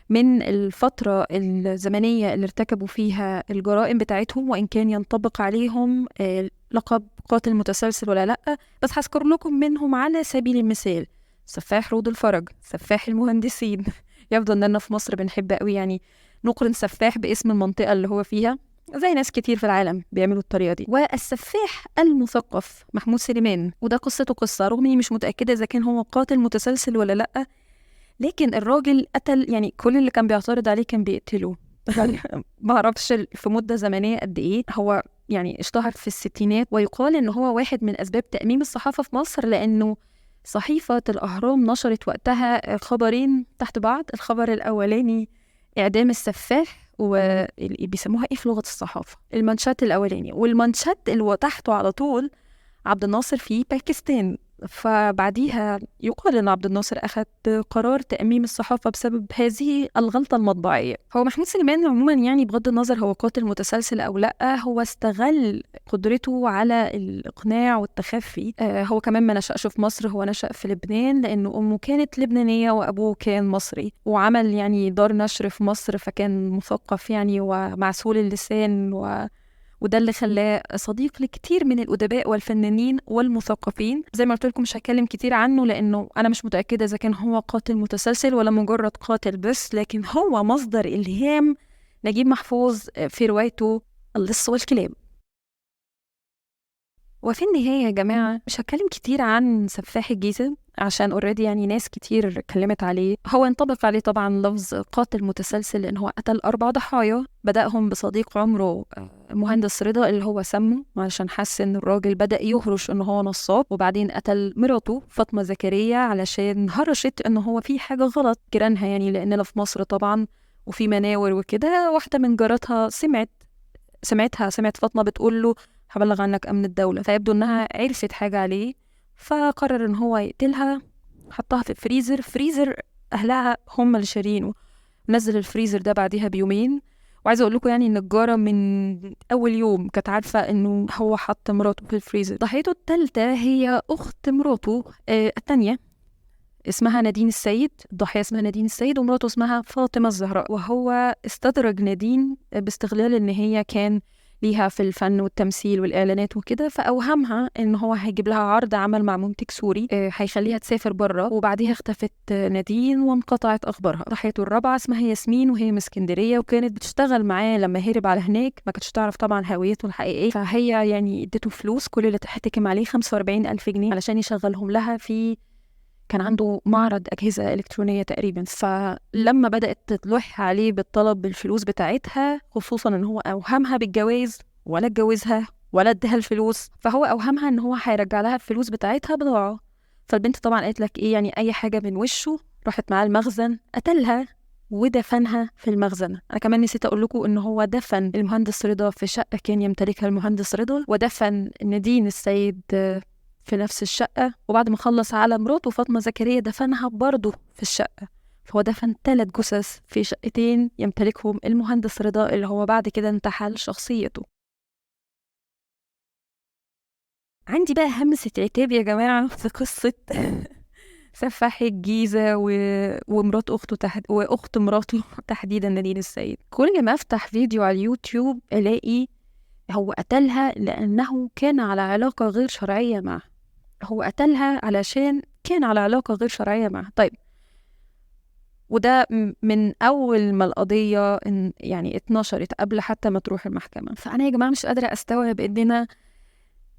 من الفترة الزمنية اللي ارتكبوا فيها الجرائم بتاعتهم، وإن كان ينطبق عليهم لقب قاتل متسلسل ولا لأ. بس هذكر لكم منهم على سبيل المثال سفاح روض الفرج، سفاح المهندسين. يبدو أننا في مصر بنحب قوي يعني نقرن سفاح باسم المنطقة اللي هو فيها، زي ناس كتير في العالم بيعملوا الطريقة دي. والسفاح المثقف محمود سليمان، وده قصته قصة رغم اني مش متأكدة إذا كان هو قاتل متسلسل ولا لأ، لكن الراجل قتل يعني كل اللي كان بيعترض عليه كان بيقتله. ما اعرفش في مدة زمنية قد إيه. هو يعني اشتهر في الستينات، ويقال إن هو واحد من أسباب تأميم الصحافة في مصر، لأنه صحيفة الأهرام نشرت وقتها خبرين تحت بعض. الخبر الأولاني إعدام السفاح، وبيسموها إيه في لغة الصحافة، المانشات الأولاني، والمانشات اللي تحته على طول عبد الناصر في باكستان. فبعديها يقال إن عبد الناصر أخذ قرار تأميم الصحافة بسبب هذه الغلطة المطبعية. هو محمود سليمان عموما يعني بغض النظر هو قاتل متسلسل أو لأ، هو استغل قدرته على الإقناع والتخفي. هو كمان ما نشأش في مصر، هو نشأ في لبنان لأنه أمه كانت لبنانية وأبوه كان مصري، وعمل يعني دار نشر في مصر، فكان مثقف يعني ومعسول اللسان وده اللي خلاه صديق لكتير من الأدباء والفنانين والمثقفين. زي ما قلت لكم مش هتكلم كتير عنه لأنه أنا مش متأكدة إذا كان هو قاتل متسلسل ولا مجرد قاتل بس، لكن هو مصدر إلهام نجيب محفوظ في روايته اللص والكلاب. وفي النهاية يا جماعة مش هتكلم كتير عن سفاح الجيزة عشان already يعني ناس كتير اتكلمت عليه. هو انطبق عليه طبعا لفظ قاتل متسلسل لأن هو قتل 4 ضحايا، بدأهم بصديق عمره مهندس رضا اللي هو سمه علشان حس ان الراجل بدأ يهرش ان هو نصاب، وبعدين قتل مراته فاطمة زكريا علشان هرشت ان هو في حاجة غلط جيرانها، يعني لأننا في مصر طبعا وفي مناور وكده. واحدة من جاراتها سمعت فاطمة بتقول له هبلغ عنك أمن الدولة، فيبدو انها عرفت حاجة عليه فقرر ان هو يقتلها. حطها في فريزر اهلها هم اللي شارينه، نزل الفريزر ده بعديها بيومين. وعايزه اقول لكم يعني ان الجاره من اول يوم كانت عارفه انه هو حط مراته في الفريزر. ضحيته الثالثه هي اخت مراته الثانيه اسمها نادين السيد، الضحيه اسمها نادين السيد ومراته اسمها فاطمه الزهراء. وهو استدرج نادين باستغلال ان هي كان ليها في الفن والتمثيل والإعلانات وكده، فأوهمها إن هو هيجيب لها عرض عمل مع منتج سوري هيخليها تسافر بره. وبعديها اختفت نادين وانقطعت أخبارها. ضحيته الرابعة اسمها ياسمين وهي من اسكندرية وكانت بتشتغل معاه لما هرب على هناك، ما كانتش تعرف طبعا هويته الحقيقية، فهي يعني اديته فلوس كل اللي تحتكم عليه 45,000 جنيه علشان يشغلهم لها في، كان عنده معرض أجهزة إلكترونية تقريبا. فلما بدأت تلح عليه بالطلب بالفلوس بتاعتها، خصوصا إن هو أوهمها بالجواز ولا اتجوزها ولا اديها الفلوس، فهو أوهمها إن هو هيرجع لها الفلوس بتاعتها بضاعة. فالبنت طبعا قالت لك إيه يعني أي حاجة من وشه، راحت معاه المخزن قتلها ودفنها في المخزن. أنا كمان نسيت أقول لكم إن هو دفن المهندس رضا في شقة كان يمتلكها المهندس رضا، ودفن نادين السيد في نفس الشقة، وبعد ما خلص على مراته فاطمة زكريا دفنها برضه في الشقة. فهو دفن 3 جثث في شقتين يمتلكهم المهندس رضا اللي هو بعد كده انتحل شخصيته. عندي بقى همسة عتاب يا جماعة في قصة سفاح الجيزة ومرات أخته وأخت مراته تحديدا نادين السيد. كل ما أفتح فيديو على اليوتيوب ألاقي هو قتلها لأنه كان على علاقة غير شرعية معه، هو قتلها علشان كان على علاقة غير شرعية معه. طيب وده من أول ما القضية يعني اتنشرت قبل حتى ما تروح المحكمة. فأنا يا جماعة مش قادرة أستوعب إننا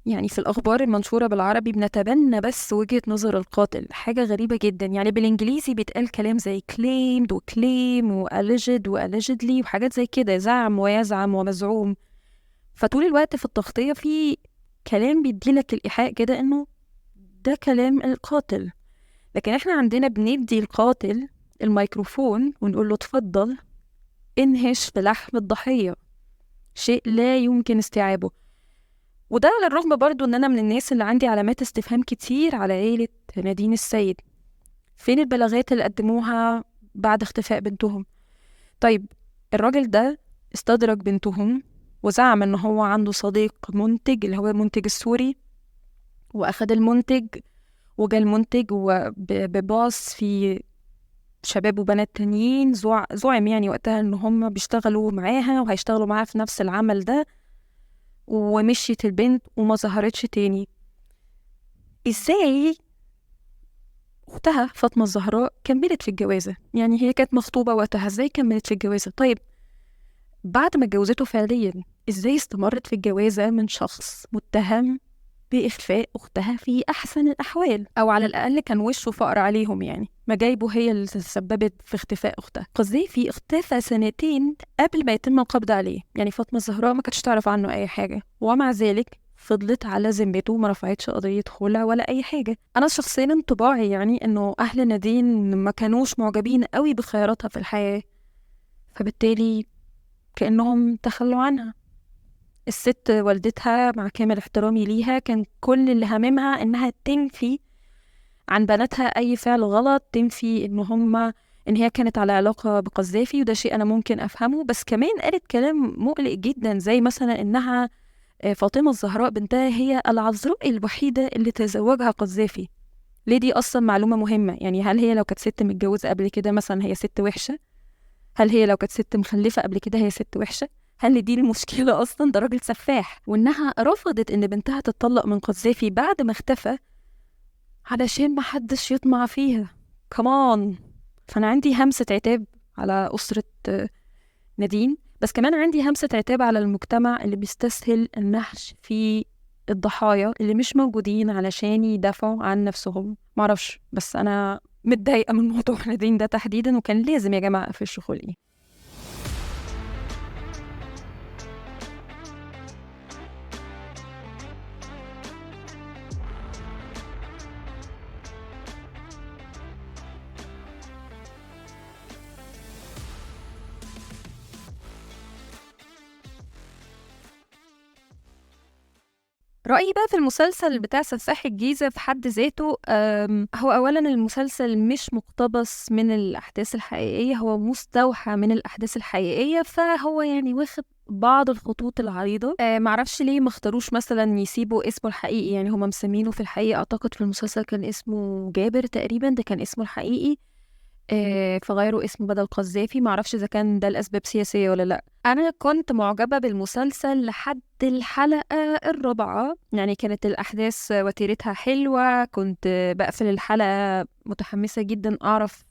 يعني في الأخبار المنشورة بالعربي بنتبنى بس وجهة نظر القاتل، حاجة غريبة جدا. يعني بالإنجليزي بيتقال كلام زي claimed و claim و alleged و allegedly وحاجات زي كده، زعم ويزعم ومزعوم. فطول الوقت في التغطية في كلام بيديلك الإيحاء كده إنه ده كلام القاتل، لكن إحنا عندنا بندي القاتل الميكروفون ونقول له اتفضل انهش في لحم الضحية، شيء لا يمكن استيعابه. وده على الرغم برضو ان انا من الناس اللي عندي علامات استفهام كتير على عيلة نادين السيد. فين البلاغات اللي قدموها بعد اختفاء بنتهم؟ طيب الراجل ده استدرج بنتهم وزعم ان هو عنده صديق منتج اللي هو المنتج السوري، واخد المنتج وجا المنتج بباص في شباب وبنات تانيين، زعم يعني وقتها ان هم بيشتغلوا معاها وهيشتغلوا معاها في نفس العمل ده، ومشيت البنت وما ظهرتش تاني. ازاي اختها فاطمة الزهراء كملت في الجوازة؟ يعني هي كانت مخطوبة وقتها، ازاي كملت في الجوازة؟ طيب بعد ما اتجوزته فعليا ازاي استمرت في الجوازة من شخص متهم بإخفاء أختها في أحسن الأحوال، أو على الأقل كان وشه فقر عليهم، يعني ما جايبه هي اللي تسببت في اختفاء أختها. قذافي اختفى 2 قبل ما يتم القبض عليه، يعني فاطمة الزهراء ما كانتش تعرف عنه أي حاجة، ومع ذلك فضلت على ذمته وما رفعتش قضية خلع ولا أي حاجة. أنا شخصيا انطباعي يعني إنه أهل نادين ما كانوش معجبين قوي بخياراتها في الحياة، فبالتالي كأنهم تخلوا عنها. الست والدتها مع كامل احترامي ليها كان كل اللي هاممها انها تنفي عن بناتها اي فعل غلط، تنفي ان هي كانت على علاقة بقذافي، وده شيء انا ممكن افهمه. بس كمان قالت كلام مقلق جدا، زي مثلا انها فاطمة الزهراء بنتها هي العذراء الوحيدة اللي تزوجها قذافي. ليه دي اصلا معلومة مهمة؟ يعني هل هي لو كانت ست متجوزة قبل كده مثلا هي ست وحشة؟ هل هي لو كانت ست مخلفة قبل كده هي ست وحشة؟ هل دي المشكلة أصلاً؟ ده راجل سفاح. وإنها رفضت إن بنتها تتطلق من قذافي بعد ما اختفى علشان ما حدش يطمع فيها كمان. فأنا عندي همسة عتاب على أسرة نادين، بس كمان عندي همسة عتاب على المجتمع اللي بيستسهل النحش في الضحايا اللي مش موجودين علشان يدافعوا عن نفسهم. معرفش، بس أنا متضايقة من موضوع نادين ده تحديداً، وكان لازم يا جماعة أقفش خلقي. رأيي بقى في المسلسل بتاع سفاح الجيزة في حد ذاته، هو أولا المسلسل مش مقتبس من الأحداث الحقيقية، هو مستوحى من الأحداث الحقيقية، فهو يعني واخد بعض الخطوط العريضة. معرفش ليه ما اختاروش مثلا يسيبوا اسمه الحقيقي، يعني هما مسمينه في الحقيقة أعتقد في المسلسل كان اسمه جابر تقريبا، ده كان اسمه الحقيقي، فغيروا اسمه بدل قذافي. معرفش إذا كان ده لأسباب سياسية ولا لأ. أنا كنت معجبة بالمسلسل لحد الحلقة 4، يعني كانت الأحداث وتيرتها حلوة، كنت بقفل الحلقة متحمسة جدا أعرف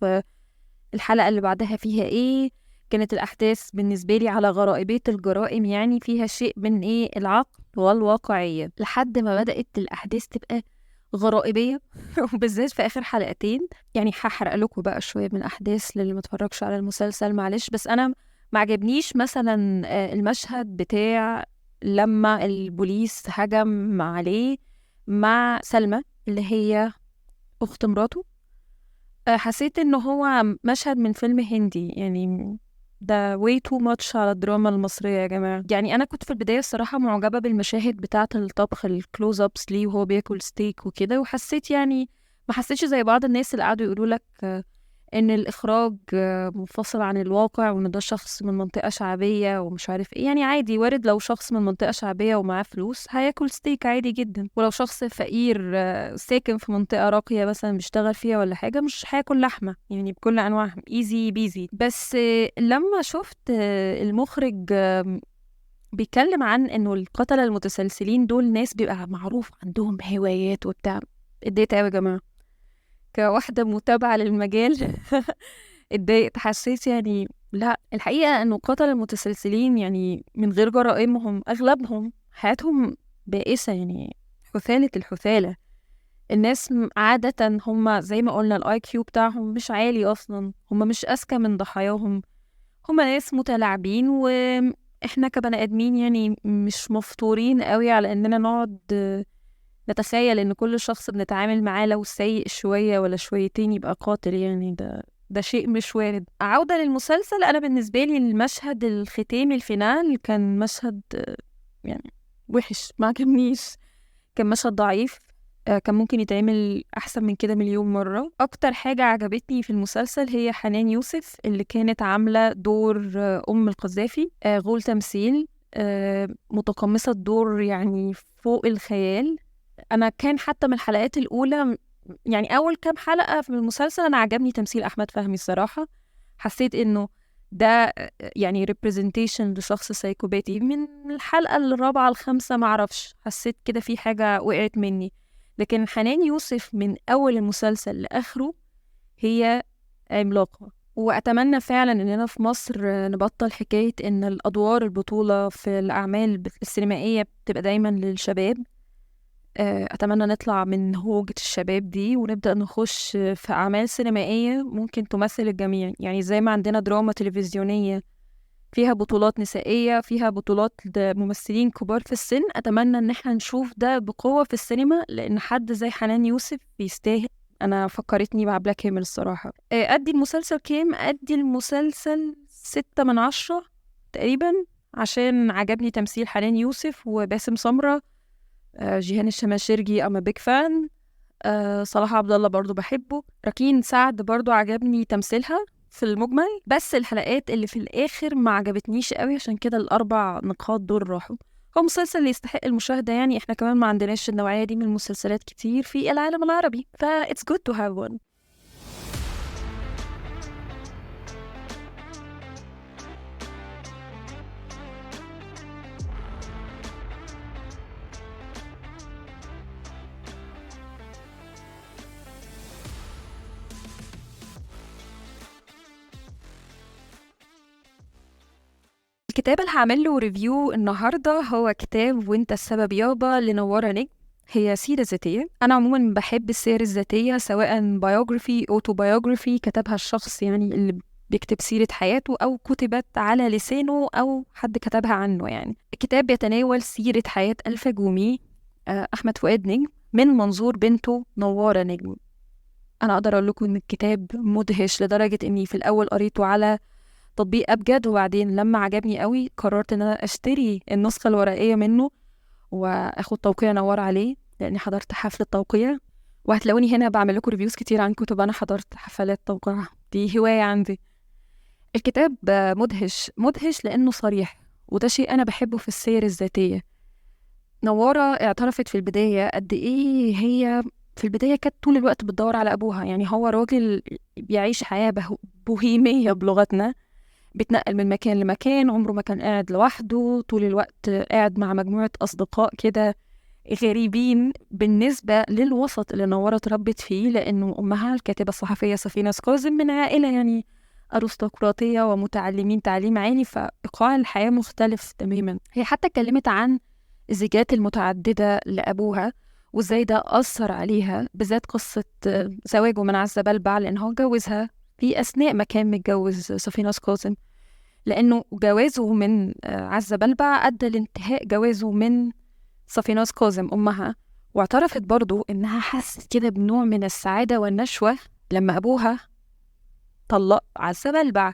الحلقة اللي بعدها فيها إيه. كانت الأحداث بالنسبة لي على غرائبية الجرائم، يعني فيها شيء من إيه العقل والواقعية، لحد ما بدأت الأحداث تبقى غرائبية وبالذات في آخر حلقتين. يعني هحرق لكم بقى شوية من الأحداث للي ما اتفرجش على المسلسل معلش، بس أنا ما عجبنيش مثلا المشهد بتاع لما البوليس هجم عليه مع سلمى اللي هي أخت مراته. حسيت إنه هو مشهد من فيلم هندي، يعني ده way too much على الدراما المصرية يا جماعة. يعني أنا كنت في البداية الصراحة معجبة بالمشاهد بتاعة الطبخ، ال close ups ليه وهو بياكل ستيك وكده، وحسيت يعني ما حسيتش زي بعض الناس اللي قعدوا يقولوا لك إن الإخراج منفصل عن الواقع، وإن ده شخص من منطقة شعبية ومش عارف إيه. يعني عادي، وارد لو شخص من منطقة شعبية ومعاه فلوس هياكل ستيك عادي جدا، ولو شخص فقير ساكن في منطقة راقية مثلا بيشتغل فيها ولا حاجة مش هياكل لحمة، يعني بكل أنواعها، easy peasy. بس لما شفت المخرج بيتكلم عن إنه القتلة المتسلسلين دول ناس بيبقى معروف عندهم هوايات وبتاع، اتضايقت أوي يا جماعة كواحدة متابعة للمجال. اتضايقت، حسيت يعني لا، الحقيقة إنه قتلة المتسلسلين يعني من غير جرائمهم أغلبهم حياتهم بائسة، يعني حثالة الحثالة. الناس عادة هم زي ما قلنا ال IQ بتاعهم مش عالي أصلا، هم مش أذكى من ضحاياهم، هم ناس متلاعبين، وإحنا كبني آدمين يعني مش مفطورين قوي على إننا نقعد نتخيل إن كل شخص بنتعامل معاه لو سيء شوية ولا شويتين يبقى قاتل، يعني ده شيء مش وارد. عودة للمسلسل، أنا بالنسبة لي المشهد الختامي ال final كان مشهد يعني وحش، ما عجبنيش، كان مشهد ضعيف، كان ممكن يتعمل أحسن من كده مليون مرة. أكتر حاجة عجبتني في المسلسل هي حنان يوسف اللي كانت عاملة دور أم القذافي، غول تمثيل، متقمصة الدور يعني فوق الخيال. أنا كان حتى من الحلقات الأولى، يعني أول كام حلقة في المسلسل أنا عجبني تمثيل أحمد فهمي الصراحة، حسيت إنه ده يعني representation لشخص سايكوباتي. من الحلقة الرابعة الخامسة معرفش، حسيت كده في حاجة وقعت مني. لكن حنان يوسف من أول المسلسل لآخره هي عملاقة. وأتمنى فعلا إننا في مصر نبطل حكاية إن الأدوار البطولة في الأعمال السينمائية بتبقى دايما للشباب. أتمنى نطلع من هوجة الشباب دي ونبدأ نخش في أعمال سينمائية ممكن تمثل الجميع. يعني زي ما عندنا دراما تلفزيونية فيها بطولات نسائية، فيها بطولات ممثلين كبار في السن، أتمنى إن احنا نشوف ده بقوة في السينما، لأن حد زي حنان يوسف بيستاهل. أنا فكرتني مع بلاك هيمل الصراحة. أدي المسلسل كام؟ أدي المسلسل 6 من 10 تقريبا، عشان عجبني تمثيل حنان يوسف وباسم سمرة، جيهان الشماشرجي I'm a big fan، صلاح عبد الله برضو بحبه، راكين سعد برضو عجبني تمثيلها في المجمل. بس الحلقات اللي في الآخر ما عجبتنيش قوي، عشان كده ال4 نقاط دول راحوا. هو مسلسل اللي يستحق المشاهدة، يعني احنا كمان ما عندناش النوعية دي من المسلسلات كتير في العالم العربي، ف it's good to have one. الكتاب اللي هعمل له review النهارده هو كتاب وانت السبب يابا لنوارة نجم. هي سيرة ذاتية. أنا عموما بحب السير الذاتية، سواء biography autobiography كتبها الشخص يعني اللي بيكتب سيرة حياته، أو كتبت على لسانه، أو حد كتبها عنه. يعني الكتاب بيتناول سيرة حياة الفجومي أحمد فؤاد نجم من منظور بنته نوارة نجم. أنا أقدر أقول لكم إن الكتاب مدهش لدرجة إني في الأول قريته على تطبيق أبجد، وبعدين لما عجبني قوي قررت إن أنا أشتري النسخة الورقية منه وأخد توقيع نوار عليه، لأني حضرت حفلة توقيع. وهتلاقوني هنا بعمل لكم reviews كتير عن كتب أنا حضرت حفلات توقيعها، دي هواية عندي. الكتاب مدهش مدهش لأنه صريح، وده شيء أنا بحبه في السير الذاتية. نوارة اعترفت في البداية قد إيه هي في البداية كانت طول الوقت بتدور على أبوها. يعني هو راجل بيعيش حياة بوهيمية بلغتنا، بيتنقل من مكان لمكان، عمره ما كان قاعد لوحده، طول الوقت قاعد مع مجموعة أصدقاء كده غريبين بالنسبة للوسط اللي نوارة اتربت فيه، لأنه أمها الكاتبة الصحفية صفينة كاظم من عائلة يعني أرستقراطية ومتعلمين تعليم عالي، فإيقاع الحياة مختلف تماما. هي حتى اتكلمت عن الزيجات المتعددة لأبوها وإزاي ده أثر عليها، بالذات قصة زواجه من عزة بلبع، لأن هو جوزها في أثناء ما كان متجوز صفينة كاظم، لأنه جوازه من عزة بلبع أدى لانتهاء جوازه من صفينة كاظم أمها. واعترفت برضو إنها حست كده بنوع من السعادة والنشوة لما أبوها طلق عزة بلبع.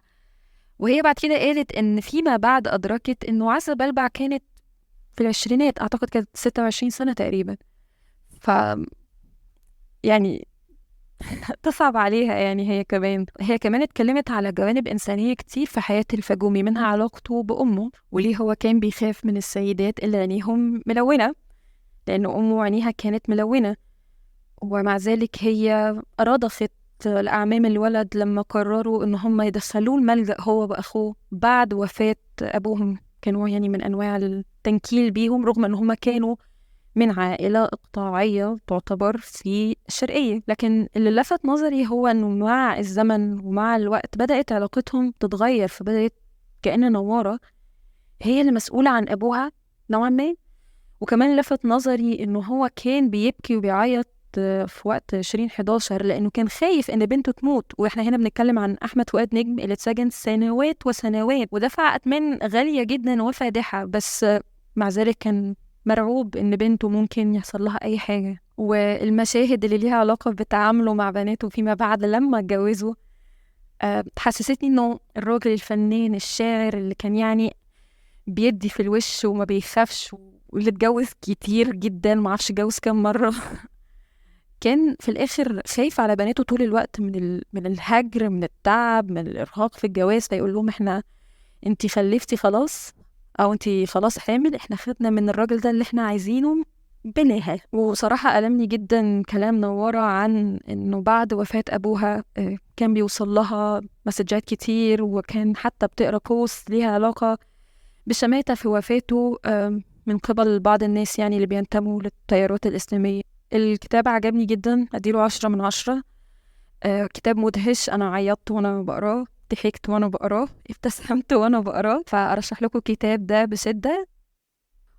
وهي بعد كده قالت إن فيما بعد أدركت إنه عزة بلبع كانت في العشرينات، أعتقد كانت 26 سنة تقريبا، ف يعني تصعب عليها يعني. هي كمان اتكلمت على جوانب إنسانية كتير في حياة الفاجومي، منها علاقته بأمه وليه هو كان بيخاف من السيدات اللي عينيهم ملونة، لأن أمه عينيها كانت ملونة، ومع ذلك هي رضخت لأعمام الولد لما قرروا إن هم يدخلوه الملجأ هو وأخوه بعد وفاة أبوهم. كانوا يعني من أنواع التنكيل بيهم، رغم إن هم كانوا من عائلة إقطاعية تعتبر في الشرقية. لكن اللي لفت نظري هو إنه مع الزمن ومع الوقت بدأت علاقتهم تتغير، فبدأت كأن نوارة هي اللي مسؤولة عن أبوها نوعا ما. وكمان لفت نظري إنه هو كان بيبكي وبيعيط في وقت 20/11 لأنه كان خايف إن بنته تموت. وإحنا هنا بنتكلم عن أحمد فؤاد نجم اللي اتسجن سنوات وسنوات ودفع أثمان غالية جدا وفادحة، بس مع ذلك كان مرعوب إن بنته ممكن يحصل لها أي حاجة. والمشاهد اللي ليها علاقة بتعامله مع بناته فيما بعد لما اتجوزوا حسستني إنه الراجل الفنان الشاعر اللي كان يعني بيدي في الوش وما بيخافش واللي اتجوز كتير جدا، ما اعرفش اتجوز كام مرة، كان في الآخر خايف على بناته طول الوقت من الهجر، من التعب، من الإرهاق في الجواز. فيقول لهم إحنا انتي خلفتي خلاص، أو انتي خلاص حامل، إحنا خدنا من الراجل ده اللي إحنا عايزينه بلاها. وصراحة ألمني جدا كلام نوارة عن إنه بعد وفاة أبوها كان بيوصل لها مسجات كتير، وكان حتى بتقرأ post ليها علاقة بشماتة في وفاته من قبل بعض الناس يعني اللي بينتموا للتيارات الإسلامية. الكتاب عجبني جدا، أديله 10 من 10. كتاب مدهش، أنا عيطت وأنا بقراه، ضحكت وأنا بقراه، ابتسمت وأنا بقراه، فأرشح لكم الكتاب ده بشدة.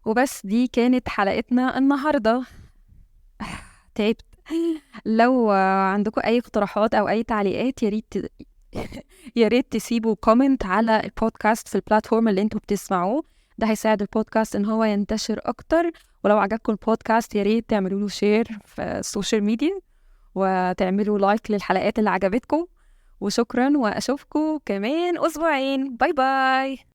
وبس دي كانت حلقتنا النهاردة. تعبت. لو عندكم أي اقتراحات أو أي تعليقات يا ريت تسيبوا comment على البودكاست في ال platform اللي انتوا بتسمعوه، ده هيساعد البودكاست ان هو ينتشر اكتر. ولو عجبكم البودكاست يا ريت تعملوا له share في ال social media وتعملوا like للحلقات اللي عجبتكم. وشكرا، واشوفكم كمان اسبوعين. bye bye.